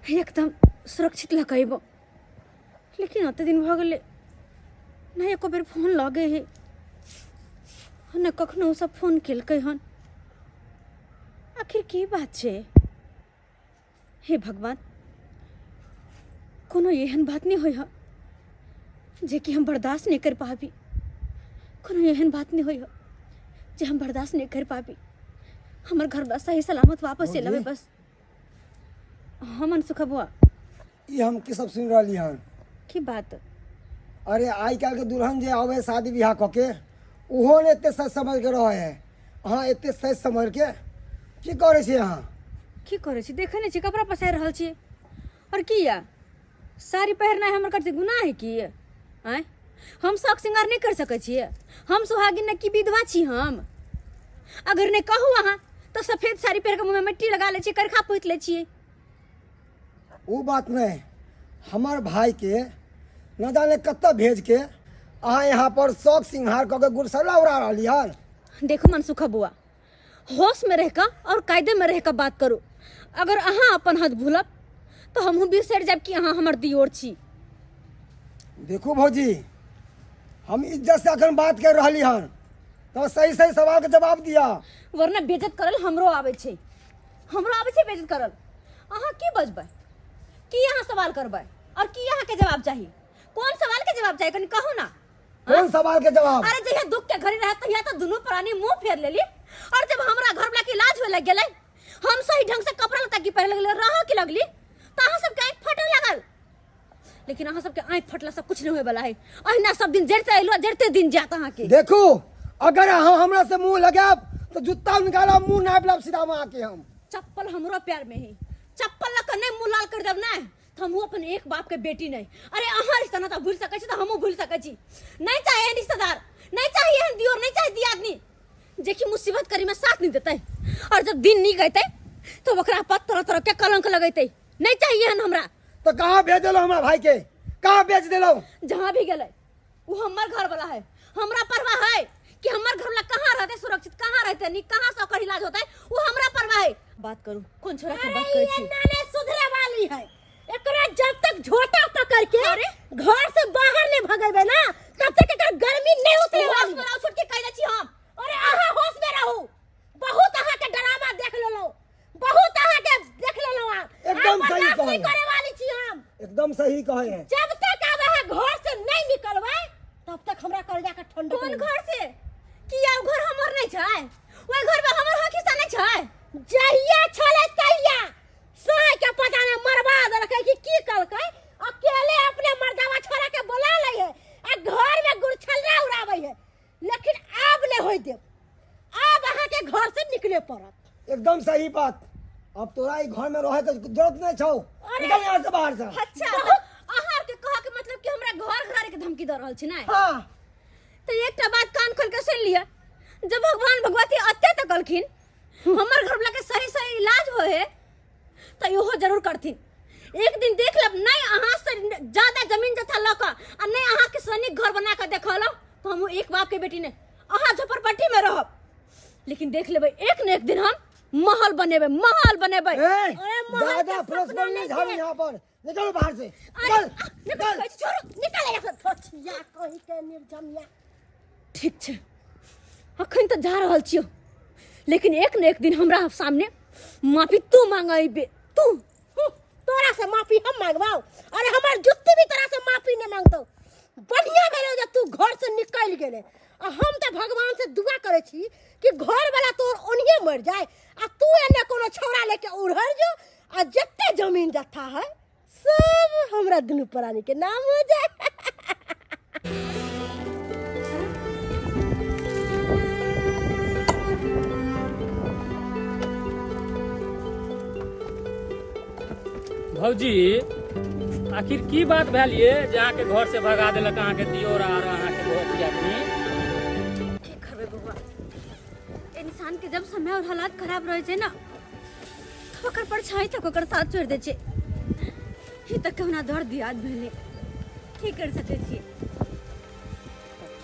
एकदम सुरक्षित लऽ कऽ अयबो। लेकिन ओते दिन भऽ गेलै, नहि एको बेर फोन लगे है, नहि कखनो ओसब फोन केलकै हन। आखिर की बात छै? हे भगवान, कोनो एहन बात नहि होइ हँ जे कि हम बर्दाश्त नहि कर पाबी, कोनो एहन बात नहि होइ हँ जे हम बर्दाश्त नहि कर पाबी। हमर घर सही सलामत वापस चलि अबै बस। हम अनसुखा बुआ, ई हम की सब सुनि रहली हन? की बात? अरे आइ काल्हिके दुल्हन जे आबै शादी बियाह कऽ के, ओहो ने एते सच समझ के रहै है, अहाँ एते सच समझ के की करै छी अहाँ? की करै छी? देखै नहि छी कपड़ा पसारि रहल छी। और की या साड़ी पहिरनाइ हमर कथी गुनाह है की? आँय हम शौक श्रृंगार नहि कर सकै छियै? हम सुहागिन ने की विधवा छी हम? अगर नहि कहू अहाँ तऽ सफेद साड़ी पहिर कऽ मुँहमे मिट्टी लगा लै छियै, करखा पोति लै छियै। ओ बात नहि, हमर भाईके न जाने कतऽ भेज के अहाँ यहाँ पर शौक सिंहार कऽ के गुरसला उड़ा रहली हन। देखू मनसुखा बुआ, होश में रह कऽ और कायदे में रह कऽ बात करू। अगर अहाँ अपन हद भूलब तऽ हमहूँ बिसरि जायब कि अहाँ हमर दियोर छी। देखू भौजी, हम इज्जत से अखन बात कर रहली हन, तो सही सही सवाल के जवाब दिया, वरना बेइज्जत करल हमरो आबै छै, हमरो आबै छै बेइज्जत करल। अहाँ की बजबै, की अहाँ सवाल करबै और की अहाँ के जवाब चाही? कोन सवाल के जवाब चाही कनि कहू ना। कोन सवाल के जवाब? अरे जहिया दुख के घड़ी रहे तहिया तो दुनू प्राणी मुंह फेर लेली, और जब हमरा घर वाला के इलाज होए लग गेलै, हम सही ढंग से कपड़ा लत्ता की पहिरे लगली, रह के लगली, तो अहाँ सबके आँखि फटऽ लागल। लेकिन अहाँ सबके आँखि फटला सब कुछ नहीं होए वाला है, अहिना सब दिन जरिते अइलो जरिते दिन जात अहाँ के। देखू अगर अहाँ हमरा से मुंह लगायब तो जूता निकालब, मुंह नापि लेब सीधा में आके हम। चप्पल हमरो पैर में है, चप्पल लऽ कऽ नहि मुंह लाल कर देब ने तऽ हमहूँ अपन एक बाप के बेटी नहीं। अरे अहाँ रिश्ता ना तऽ भूलि सकै छी तऽ हमहूँ भूलि सकै छी। नहीं चाहे एहन रिश्तेदार, नहीं चाही एहन दियोर, नहीं चाही दियादनी जे कि मुसीबत करी में साथ नहीं देतै, और जब दिन नीक अयतै तऽ ओकरा पर तरह तरह के कलंक लगेतै। नहीं चाहिए एहन हमरा। तो कहाँ भेज देलहुँ हमरा भाई के, कहाँ बेच देलहुँ? जहाँ भी गेलै वो हमर घर वाला है, हमरा परवाह है कि हमर घर वाला कहाँ रहते, सुरक्षित कहाँ रहते, नीक कहाँ से ओकर इलाज होते, वो हमरा परवाह है। बात करू कोन छोरा के बात करै अरे छी? ये नाने सुधरे वाली है, एकरा जब तक झोटा पकड़ के घर से बाहर नहीं भगेबे ना तब तक एकर गर्मी नहीं उतरे होश वाली। में रहू, छोटकी कह दै छी हम। अरे अहाँ होश में रहू, बहुत अहाँ के ड्रामा देख लेलहुँ, बहुत अहाँ के देख लेलहुँ अहाँ। एकदम आब सही बर्दाश्त नहीं कहलहुँ। करे वाली छी हम। एकदम सही कहे हैं। जब तक आब अहाँ घर से नहीं निकलबै तब तक हमरा कलेजा के ठंडक कोन नहीं। घर से? की आब घर हमर नहीं छै? ओहि घर में हमर हक हिस्सा नहीं छै? जहिया छलै तहिया साँय के पता नहीं मरवा देलकै कि की कलकै, अकेले अपने मर्दावा छोड़ा के बोला लै है आ घर में गुरछल्ला उड़ाबै है। लेकिन आब नहीं होय देब, आब अहाँ के घर से निकले पड़त। एकदम सही बात, अब तोरा ई घर में रहे के जरूरत नहीं छौ, निकल यहाँ से बाहर से। अच्छा अहाँ के कह के मतलब कि हमरा घर घर के धमकी द रहल छी नै? हाँ। तो एकटा बात कान खोल के सुन लिअ, जब भगवान भगवती अते तकलखिन हमर घरवाला के सही सही इलाज होए है तऽ इहो जरूर करथिन। एक दिन देख लेब, नहीं अहाँ से ज्यादा जमीन जथा लऽ कऽ आ नहीं अहाँ के सैनिक घर बना कऽ देखल तो हम एक बाप के बेटी ने अहाँ झोपड़पट्टी में रहब, लेकिन देख लेबै एक न एक दिन हम महल बनेबै, महल बनेबै। ए, अरे महल ज्यादा के फ्रेश सपना नहीं नहीं झाड़ू है। यहाँ पर, निकलो बाहर से। अरे, निकल, निकल, निकल। छोड़ो, निकल यहाँ से, थोचिया कहीं के निर्जमिया। ठीक छै, अखन तऽ जा रहल छियौ, लेकिन एक न एक दिन हमरा सामने माफी तू मांगेबे तू। तोरा से माफी हम मांगबाऊ? अरे हमर जुत्ती भी तोरा से माफी नहीं मांगतौ। बढ़िया भेलो जे तू घर से निकल गेले, आ हम तऽ भगवान से दुआ करै छी कि घर वाला तोर ओनिये मर जाए आ तू एने कोनो छौड़ा लेके उड़हर जो, आ जते जमीन जत्था है सब हमरा दुनू प्राणी के नाम हो जाए। भौजी, आखिर की बात भेल ये जे अहाँके घर से भगा देलक अहाँके दियोर आर अहाँके बहुत आदमी? की करबै बौआ, इंसान के जब समय और हालात खराब रहे छै ना तो ओकर परछाई तक ओकर साथ छोड़ दै छै। ई तऽ केहुना दर्द दियाद भेलै, की कर सकै छी?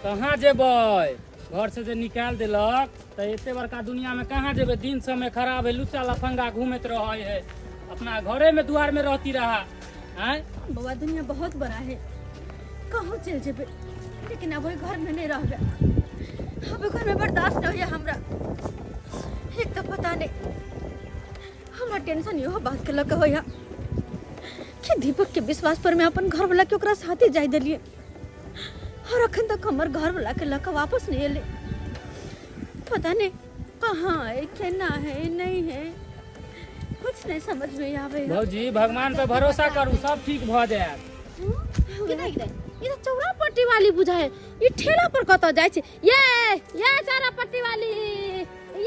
कहाँ जेबै? घर से जे निकालि देलक तऽ एते बड़का दुनिया में कहाँ जेबै? दिन समय खराब है, लुच्चा लफंगा घूमैत रहै है, अपना घरे में दुआर में रहती रहा। आँय बौआ, दुनिया बहुत बड़ा है, कहूँ चलि जेबै, लेकिन अब ओहि घर में नहीं रहबै। अब ओहि घर में बर्दाश्त नहीं होइए हमरा। एक तऽ पता नहीं हमरा टेंशन इहो बात के लऽ कऽ होइए कि दीपक के विश्वास पर में अपन घर वाला के ओकरा साथे जाय देलियै और अखन तक हमर घर वाला के लऽ कऽ वापस नहीं एलै। पता नहीं कहाँ है, केना है, नहीं है, कुछ नहीं समझ में आवे है। भौजी, भगवान पे भरोसा करू, सब ठीक भऽ जायत। किधर किधर ई तऽ चौरा पट्टी वाली बुझाय, ई ठेला पर कतऽ जाइ छै? ये ये चौरा पट्टी वाली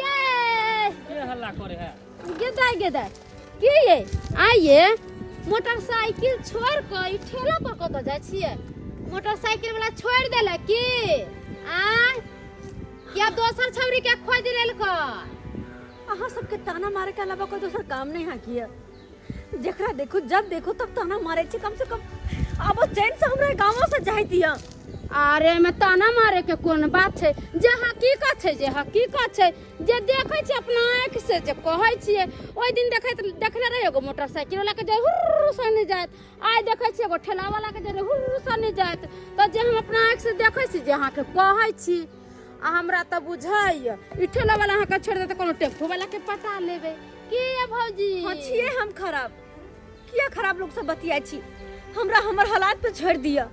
ये। के हल्ला करे है? गेदाय गेदाय की ये आइए मोटरसाइकिल छोड़ कऽ ई ठेला पर कतऽ जाइ छियै? मोटरसाइकिल वाला छोड़ देलक की? आय या दोसर छौरी के खोजि लेलकै? अहाँ सबके ताना मारे के अलावा कोई दोसर काम नहीं है किया। जकरा देखो जब देखो तब ताना मारे छी, कम से कम आब चैन से हमरा गाँव से जाय दिया। अरे में ताना मारे के कोन बात छै? जे हकीकत छै, जे हकीकत छै, जे देखै छै अपना आँखि से जे कहै छियै। ओहि दिन देखैत देखने रही एगो मोटरसाइकिल वाला के जे हुर्र सने जाइत, आइ देखै छियै एगो ठेला वाला के जे हुर्र सने जाइत। तऽ जे हम अपना आँखि से देखै छी जे अहाँके कहै छी। आ हमरा तऽ बुझाइए ई ठेला वाला अहाँके छोड़ि देतै, कोनो टेम्पू वाला के पटा लेबै की ये भौजी? हाँ छियै हम खराब, किया खराब लोग सब बतियाइ छी? हमरा हमर हालात पे छोड़ दिया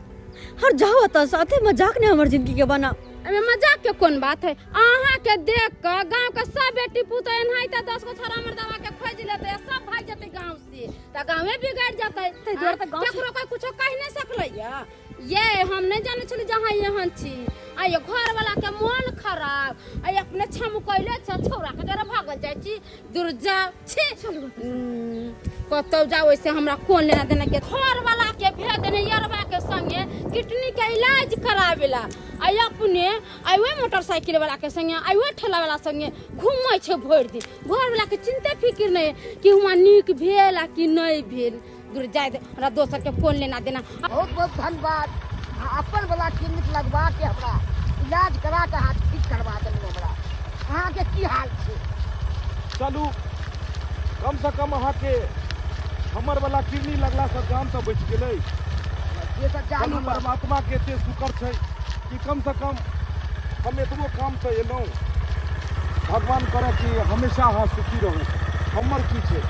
और जाओ ओतऽ साथे, मजाक ने हमर जिंदगी के बना। एहिमे मजाक के कोन बात है? अहाँ के देख कऽ गांव के सब बेटी पुतोह एनाहिते 10 गो छोरा मर्दावा के खोजि लेतै आ सब भागि जेतै गांव से, तऽ गांवे बिगड़ि जेतै। ताहि दुआरे तऽ गाँव से- केकरो कोई कुछो कहि नहि सकलै या। ये हम नहीं जाने छली जहाँ एहन छी। आ ये घर वाला के मन खराब आ ये अपने छम कैले छ छौरा के जरा भागल जाइ छी। दूर जाओ छी, कतौ जाओ, ओइसे हमरा कोन लेना देना के। घर वाला के भेज देने यरवा के संगे किडनी के इलाज करावेला, आ अपने आ ओहि मोटरसाइकिल वाला के संगे आ ओहि ठेला वाला संगे घूमै छै भरि दिन। घर वाला के चिंते फिक्र नहीं कि हुआं नीक भेल आ कि नहीं भेल। दूर जाय दे, हमरा दोसर के फोन लेना देना। बहुत बहुत धन्यवाद, अपन वाला क्लिनिक लगवा के हमरा इलाज करा के अहाँ ठीक करवा देलहुँ हमरा। अहाँके की हाल छै? चलू, कम से कम अहाँके हमर वाला किडनी लगला से जान तऽ बचि गेलै। से तऽ जान चलू, हमर परमात्मा के एते शुक्र छै कि कम से कम हम एतबो काम तऽ एलहुँ। भगवान करे कि हमेशा अहाँ सुखी रहू। हमर की छै,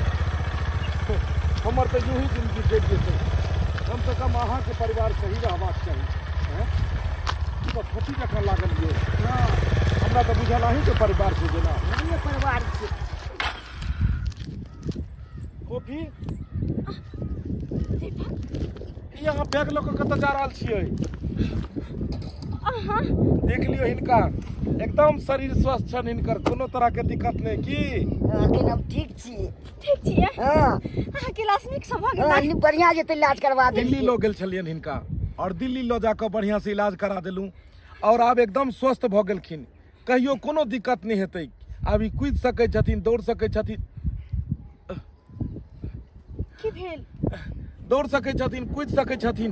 हमर तऽ यूँ ही जिंदगी कटि जेतै। कम से कम अहाँके परिवार सही रहबाक चाही। हैं? ई तऽ फोफी जकाँ लागल ये। हमरा तऽ बुझल अहीँके परिवार छै जेना। हमरे परिवार छै। फोफी, ई अहाँ बैग लऽ कऽ कतऽ जा रहल छियै? अहाँ देख लियौ हिनका, एकदम शरीर स्वस्थ छनि हिनकर, कोनो तरह के दिक्कत नहि की? अखन हम ठीक छी। ठीक छियै? हाँ। अहाँके इलाज नीक से भऽ गेल? हाँ, बढ़िया जेतै इलाज करवा दिल्ली देलियै। लऽ गेल छलियनि हिनका और दिल्ली लऽ जाकऽ बढ़िया से इलाज करा देलहुँ और आब एकदम स्वस्थ भऽ गेलखिन, कहियो कोनो दिक्कत नहि हेतै। आब ई कूदि सकै छथिन, दौड़ सकै छथिन। की भेल? दौड़ सकै छथिन, कूदि सकै छथिन,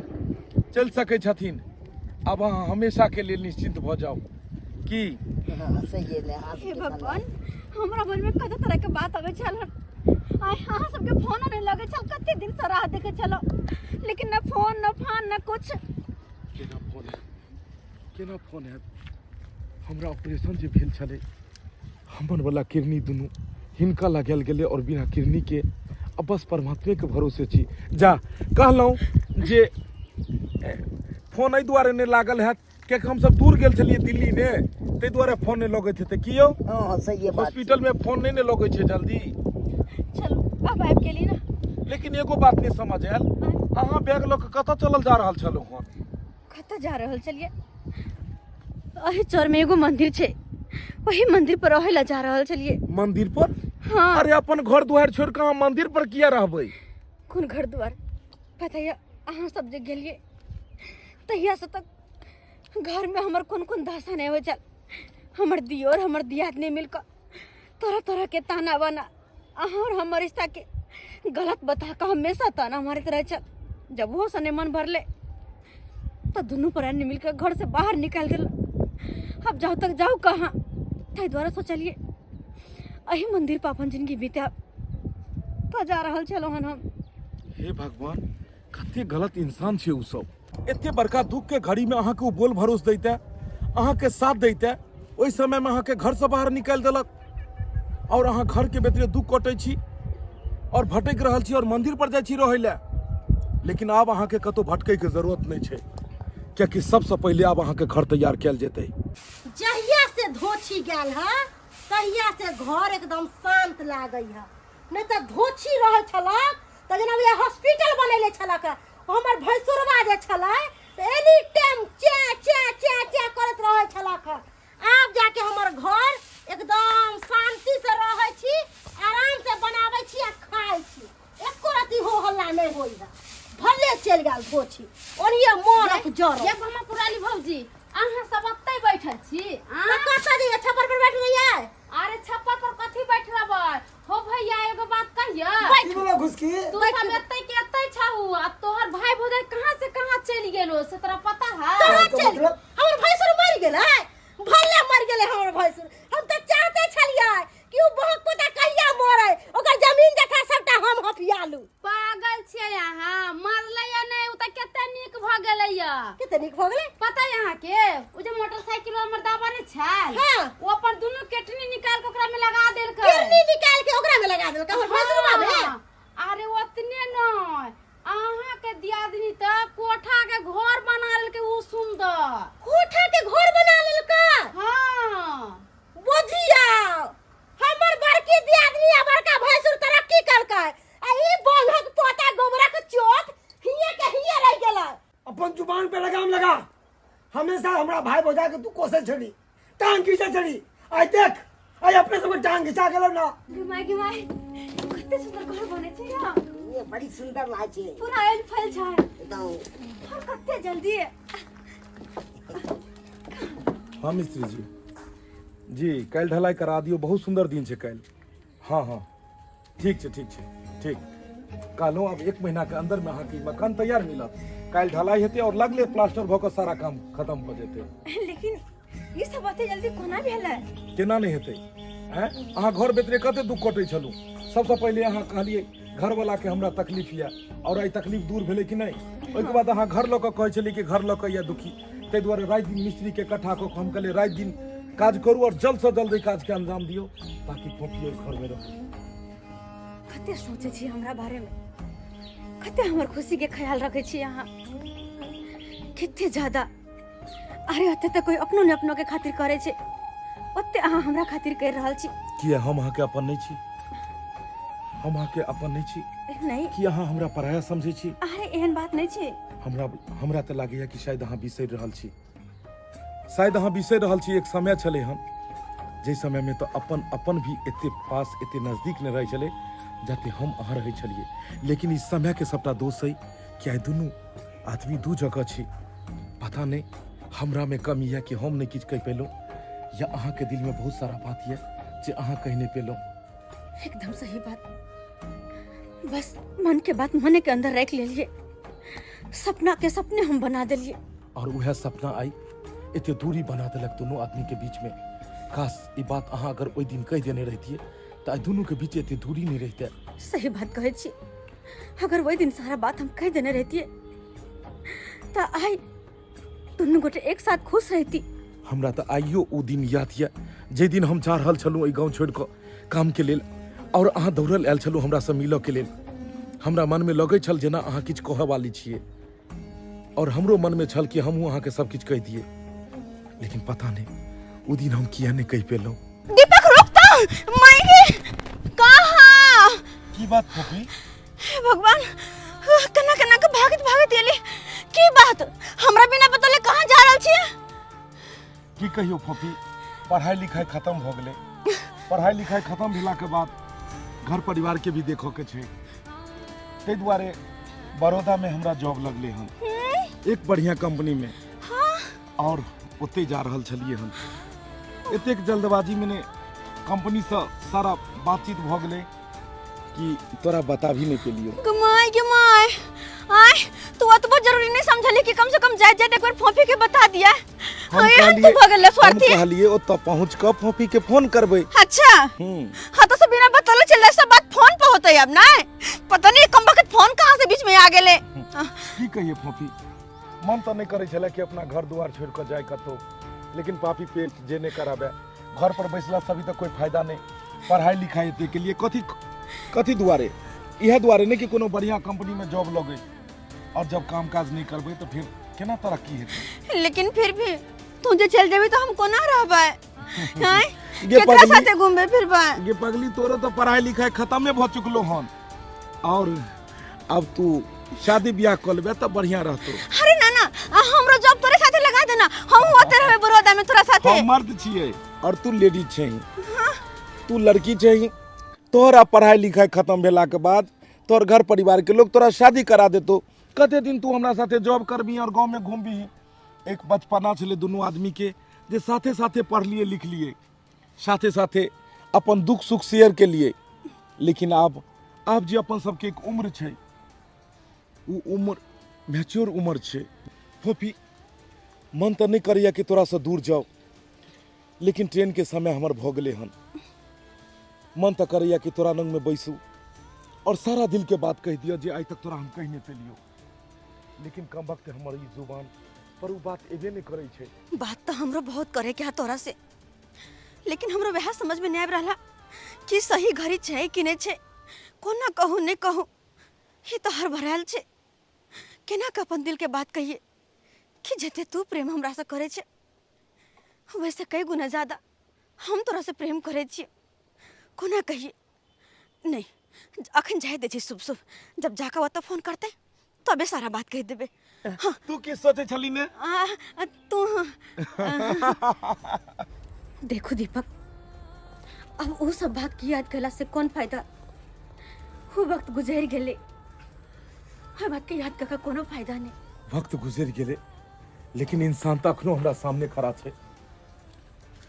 चलि सकै छथिन। आब अहाँ हमेशाके लेल निश्चिन्त भऽ जाउ। की हाँ, सही है हाथ हे भगवान, हमरा मन में कते तरह के बात आबै छल हन। आइ अहाँ सबके फोनो नहि लगै छल, कते दिन से राह देखै छलहुँ, लेकिन न फोन न फान न कुछ। केना फोन हैत, केना फोन हैत? हमरा ऑपरेशन जे भेल छलै, हमर वाला किडनी दुनू हिनका लगायल गेलै और बिना किडनी के अब बस परमात्मे के भरोसे छी। जा कहलहुँ जे फोन एहि दुआरे नहि लागल हैत कियाकि हमसब दूर गेल छलियै दिल्ली ने, ताहि दुआरे फोन नहि लगैत हेतै। की यौ? हाँ हाँ सही बात। हॉस्पिटल में फोन नहि ने लगै छै जल्दी। चलू आब आबि गेली ना। लेकिन एगो बात नहि समझ आयल, अहाँ बैग लऽ कऽ कतऽ चलल जा रहल छलहुँ हन? कतऽ जा रहल छलियै? एहि चौर में एगो मंदिर छै, वही मंदिर पर रहै ला जा रहल छलियै। मंदिर पर? हाँ। अरे अपन घर दुआर छोड़ कऽ अहाँ मंदिर पर किया रहबै? कोन घर दुआर? पता यऽ अहाँ सब जे गेलियै तहिया से तक घर में हमर कोन कोन दशा नहि होइ छल। हमर दियोर हमर दियादनी मिल कऽ तरह तरह के ताना बाना अहाँ और हमर रिश्ता के गलत बता कऽ हमेशा ताना मारैत रहै छल। जब ओहो से नहि मन भरले तो दुनू प्राणी मिल कऽ घर से बाहर निकालि देलक। अब जाउ तक जाउ कहाँ? ताहि दुआरे सोचलियै एहि मंदिर पर अपन जिंदगी बितायब, तो जा रहल छलहुँ हन हम। हे भगवान, कते गलत इंसान छै ओ सब। एते बड़का दुख के घड़ी में अहाँके ओ बोल भरोस दैते, अहाँके साथ दैते, ओहि समय में अहाँके घर से बाहर निकालि देलक और अहाँ घर के बेतरे दुख कटै छी और भटकि रहल छी और मंदिर पर जाइ छी रहै लए। लेकिन आब अहाँके कतौ भटकै के जरूरत नहि छै, कियाकि सबसँ पहिले आब अहाँके घर तैयार कयल जेतै। जहिया से धोछी गेल है तहिया से घर एकदम शांत लागै है, नहीं तऽ धोछी रहै छलक तऽ जेना बुझाइ हॉस्पिटल बनैले छलक। हमर भैंसुरवा जे छलै तऽ एनी टाइम चे चे चे चे करैत रहै छलक। आब जाके हमर घर एकदम शांति से रहै छी, आराम से बनाबै छी आ खाइ छी, एको रति हो हल्ला नहीं होई है। भले चलि गेल धोछी ओनिये मरत जरत। ये घुमा पुराली भौजी, अहाँ सब ओतै बैठल छी? तऽ कतऽ जइयै? छप्पर पर बैठ रहियै? अरे छप्पर पर कथी बैठ रहबै हो भैया? एगो बात कहियै? की बोला घुसकी? तू सब एतै के एतै छहु आ तोहर भाई भौजाई कहाँ से कहाँ चलि गेलो से तोरा पता है? कहाँ तो चलि? मतलब? हमर भैंसुर मरि गेलै, भले मरि गेलै हमर भैंसुर। हम तऽ चाहते छलियै कि ओ बहक पोता कहिया मरे, ओकर जमीन जथा सबटा हम हफिया लू। पागल छियै अहाँ, मरलै या नहि, ओ तऽ कते नीक भऽ गेलै या। कते नीक भऽ गेलै? पता है अहाँके, ओ जे मोटरसाइकिल हमर दाबा नहि छल, हाँ। ओ अपन दुनू केटनी निकाल के ओकरा में लगा देलकै। किरनी निकाल के ओकरा में लगा देलकै हमर भैंसुरवा में? हाँ। अरे ओतने नहि, अहाँके दियादनी तऽ कोठा के घर बना लेलकै ओ सुंदर। कोठा के घर बना लेलकै? हाँ। बुझिया हमर बड़की दियादनी आ बड़का भैंसुर तरक्की कलकै आ ई बंधक पोता गोबरक चोट हिये के हिये रह गेलै। अपन जुबान पे लगाम लगा। हमेशा हमरा भाई भौजा के तू कोसै छली, टांग खींचै छली, आइ देख आइ अपने सबके टांग घिचा गेलौ ना। गे माय गे माय, कते सुंदर घर बनै छै यहाँ। ये बड़ी सुंदर लागै छै, पूरा आयल फैल छै एकदम। और कते जल्दी। हाँ मिस्त्री जी, जी काल्हि ढलाई करा दियौ, बहुत सुंदर दिन छै काल्हि। हाँ हाँ ठीक छै, ठीक छै, ठीक। कहलहुँ आब 1 महीना के अंदर में अहाँके ई मकान तैयार मिलत। काल्हि ढलाई हेतै और लगले प्लास्टर भऽ कऽ सारा काम खत्म भऽ जेतै। लेकिन ई सब एते जल्दी कोना भेलै? केना नहि हेतै? आँय, अहाँ घर बेतरे कते दुख कटै छलहुँ। सबसँ पहिले अहाँ कहलियै घरवला के हमरा तकलीफ यऽ, और आइ तकलीफ दूर भेलै कि नहि? ओहिके बाद अहाँ घर लऽ कऽ कहै छलियै कि घर लऽ कऽ यऽ दुखी, ताहि दुआरे राति दिन मिस्त्री के इकट्ठा कऽ कऽ हम कहलियै राति दिन काज करू और जल्द से जल्द एहि काज के अंजाम दियौ ताकि फोफी ओहि घर में रहै। कते सोचै छी हमरा बारे में, कते हमर खुशी के ख्याल रखै छी अहाँ, कते ज्यादा। अरे ओते तऽ कोई अपनो ने अपनो के खातिर करै छै, ओते अहाँ हमरा खातिर कर रहल छी। किया हम अहाँके अपन नहि छी? हम अहाँके अपन नहि छी? नहीं। की अहाँ हमरा पराया समझै छी? अरे एहन बात नहीं छै। हमरा तऽ लागैया कि शायद अहाँ बिसरि रहल छी, शायद अहाँ बिसरि रहल छी। एक समय छलै हन जाहि समय में तऽ अपन अपन भी एते पास एते नजदीक नहि रहै छलै जते हम अहाँ रहै छलियै। लेकिन ई समय के सबटा दोष है कि आइ दुनू आदमी दू जगह छी। पता नहीं हमरा में कमी है कि हम नहीं किछु कहि पेलहुँ, या अहाँके दिल में बहुत सारा बात यऽ जे अहाँ कहि नहि पेलहुँ। एकदम सही बात। बस मन के बात मने के अंदर रख लेलिए, सपना के सपने हम बना देलिए। और वह सपना आई एते दूरी बना देलक दोनों आदमी के बीच में। काश ई बात अहाँ अगर ओहि दिन कहि देने रहितियै तऽ आइ दुनू के बीच एते दूरी नहि रहितै। सही बात कहै छी, अगर वही दिन सारा बात हम कहि देने रहितियै तऽ आइ दुनू गोटे एक साथ खुश रहती। हमरा तऽ आइयो ओ दिन याद यऽ जाहि दिन हम जा रहल छलहुँ एहि गाँव छोड़ि कऽ कामके लेल और अहाँ दौड़ल आयल छलहुँ हमरासँ मिलऽ के लेल। हमरा मनमे लगै छल जेना अहाँ किछु कहऽ वाली छियै और हमरो मनमे छल कि हमहूँ अहाँके सब किछु कहि दियै, लेकिन पता नहि ओ दिन हम किया नहि कहि पेलहुँ। दीपक रुक तो, मायगे कहाँ? की बात फोफी? हे भगवान, केना केना के भागत भागत एली। की बात, हमरा बिना बतौले कहाँ जा रहल छियै? की कहियो फोफी, पढ़ाई लिखाई खत्म भऽ गेलै। पढ़ाई लिखाई खत्म भेला के बाद घर परिवार के भी देखऽ के छै, ताहि दुआरे बड़ौदा में हमरा जॉब लगलै हन एक बढ़िया कंपनी में। और ओतै जा रहल छलियै हन। एतेक जल्दबाजी में ने कंपनी से सारा बातचीत भऽ गेलै कि तोरा बता भी नहीं पेलियो। गमाय गमाय, आय तू अतबो जरूरी नहीं समझली कि कम से कम जाइत जाइत एक बार फोफी के बता दिया। हम एहन तू कहलिए भऽ गेल हम स्वार्थी। कहलिए ओतऽ पहुँच कऽ फोफी के फोन करबै। अच्छा। हम्म। हाँ तो सब बिना बतौले चल रहा, सब बात फोन पर होते अब ना, पता नहीं कम वक्त फोन कहाँ से बीच में आ गेले। की कहिए फोफी, मन तो नहीं करे छले कि अपना घर दुआर छोड़ कऽ जाय कतौ, लेकिन पापी पेट जे नहीं कराबे, घर पर बैसला से अभी तक कोई फायदा नहीं। पढ़ाई लिखाई एते के लिए कथी कथी दुआरे, इएह दुआरे नहीं कि कोनो बढ़िया कंपनी में जॉब लगे, और जब काम काज नहीं करबै तो फिर केना तरक्की हेतै। लेकिन फिर भी तू जे चल जेबी तो हम कोना रहबै? हैं? गे केकरा पगली। साथे घूमबे फिरबै? गे पगली, तोरो तो पढ़ाई लिखाई खत्मे भऽ चुकलो हन, और अब तू शादी ब्याह कऽ लेबे तऽ बढ़िया रहतो। अरे ना ना, हमरो जॉब तोरे साथे लगा देना, हम होते रहबे बड़ौदा में तोरा साथे। हम मर्द छियै और तू लेडीज छही, तू लड़की छही, तोहरा पढ़ाई लिखाई खत्म भेला के बाद तोहर घर परिवार के लोग तोरा शादी करा देतो। कते दिन तू हमरा साथे जॉब करबी और गाँव में घूमबी? एक बचपना छलै दुनू आदमी के जे साथे साथे पढ़लिए लिखलिए, साथे साथे अपन दुख सुख शेयर के लिए, लेकिन आब जे अपन सबके एक उम्र छै, उ उम्र मैच्योर उम्र छै। फोफी, मन तऽ नहि करैया कि तोरासँ दूर जाउ, लेकिन ट्रेन के समय हमर भऽ गेलै हन। मन तऽ करैया कि तोरा लग में बैसू और सारा दिल के बात कहि दिअ जे आइ तक तोरा हम कहि नहि पेलियौ, लेकिन कम वक्त हमर ई जुबान पर उ बात एबे नहि करै छै। बात तऽ हमरो बहुत करे के है तोरा से, लेकिन हमरो वएह समझ में नहीं आबि रहला कि सही घड़ी छै कि नहीं छै। कोना कहू नहीं कहू, ई तऽ हड़बड़ायल छै। केना के अपन दिल के बात कहिए कि जते तू प्रेम हमरा से करे छै वैसे कई गुना ज्यादा हम तोरा से प्रेम करे छियै। कोना कहिए नहीं, अखन जाय दै छै शुभ शुभ, जब जाके ओतऽ फोन करतै तबे सारा बात कहि देबै। हाँ। तू की सोचै छली ने? आ, तू देखो दीपक, अब वो सब बात की याद कैला से कौन फायदा? वो वक्त गुजर गेलै, ओहि बात के याद कऽ कोनो फायदा नहीं। वक्त गुजर गेलै, लेकिन इंसान तऽ अखनो हमरा सामने खड़ा छै,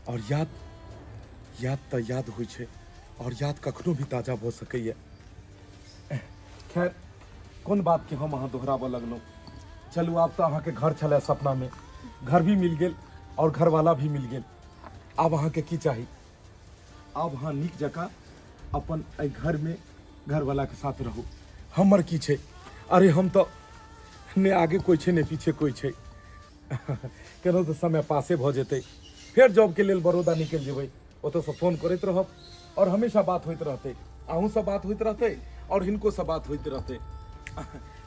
और याद याद तऽ याद होइ छै, और याद कखनो भी ताजा भऽ सकैए। खैर, कोन बात के हम अहाँ दोहराबऽ लगलहुँ। चलू, आब तऽ अहाँके घर छलै सपना में, घर भी मिल गेल और घरवाला भी मिल गेल। आब अहाँके की चाही? आब अहाँ नीक जकाँ अपन एहि घर में घरवाला के साथ रहू। हमर की छै? अरे हम तऽ ने आगे कोइ छै ने पीछे कोइ छै, केना तऽ समय पासे भऽ जेतै। फेर जॉबके लेल बड़ौदा निकलि जेबै, ओतऽसँ फोन करैत रहब और हमेशा बात होइत रहतै, अहूँसँ बात होइत रहतै और हिनकोसँ बात होइत रहतै।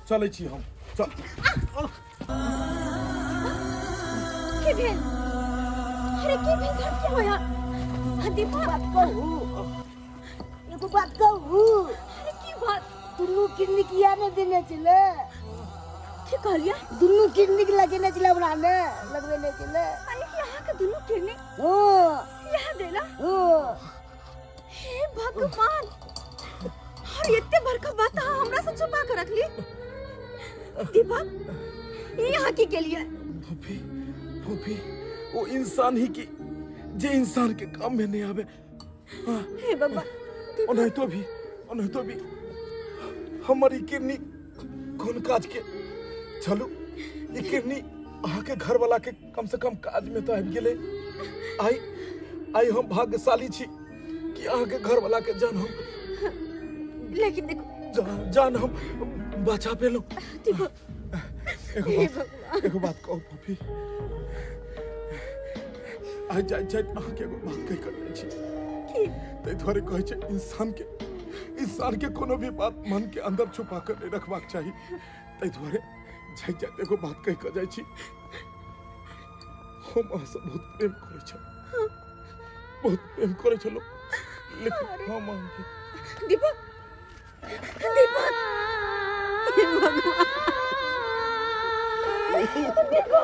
चलै छी हम, चल। की भेल? अरे की भेल? घर की होया? दीपक बात कहू, एगो बात कहू। अरे की बात? दुनू किडनी किया ने देने छलै? की कहलियै? दुनू किडनी के लगेने छलै हमरा ने, लगबेने छलै। अरे यहाँ के दुनू किडनी? हाँ। यहाँ देला? हाँ। हे भगवान, और एते बड़का बात अहाँ हमरा से छुपा के रखली? दीपक, ई यहाँ की केलियै? फूफी, फूफी, वो इंसान ही की जे इंसान के काम में नहीं आवे। हे भगवान। ओनाहितो भी, ओनाहितो भी हमर ई किडनी कोन काज के? चलू, ई किडनी अहाँके घरवाला के कम से कम काज में तो आबि गेलै। आइ आइ हम भाग्यशाली छी कि अहाँके घरवाला के जान हम, लेकिन देखो, जान जान हम बचा पेलहुँ। देखो, एगो हे बात, भगवान, एगो बात कहू फोफी? आइ जाइत जाइत अहाँके एगो बात कहि कऽ जाइ छी। की? ताहि दुआरे कहै छै, इंसान के कोनो भी बात मन के अंदर छुपा कऽ नहि रखबाक चाही। ताहि दुआरे जाइत जाइत एगो बात कहि कऽ जाइ छी, हम अहाँसँ बहुत प्रेम करै छलहुँ, बहुत प्रेम करै छलहुँ, लेकिन हम अहाँके दीपक, दीपक, हे भगवान, दीपक।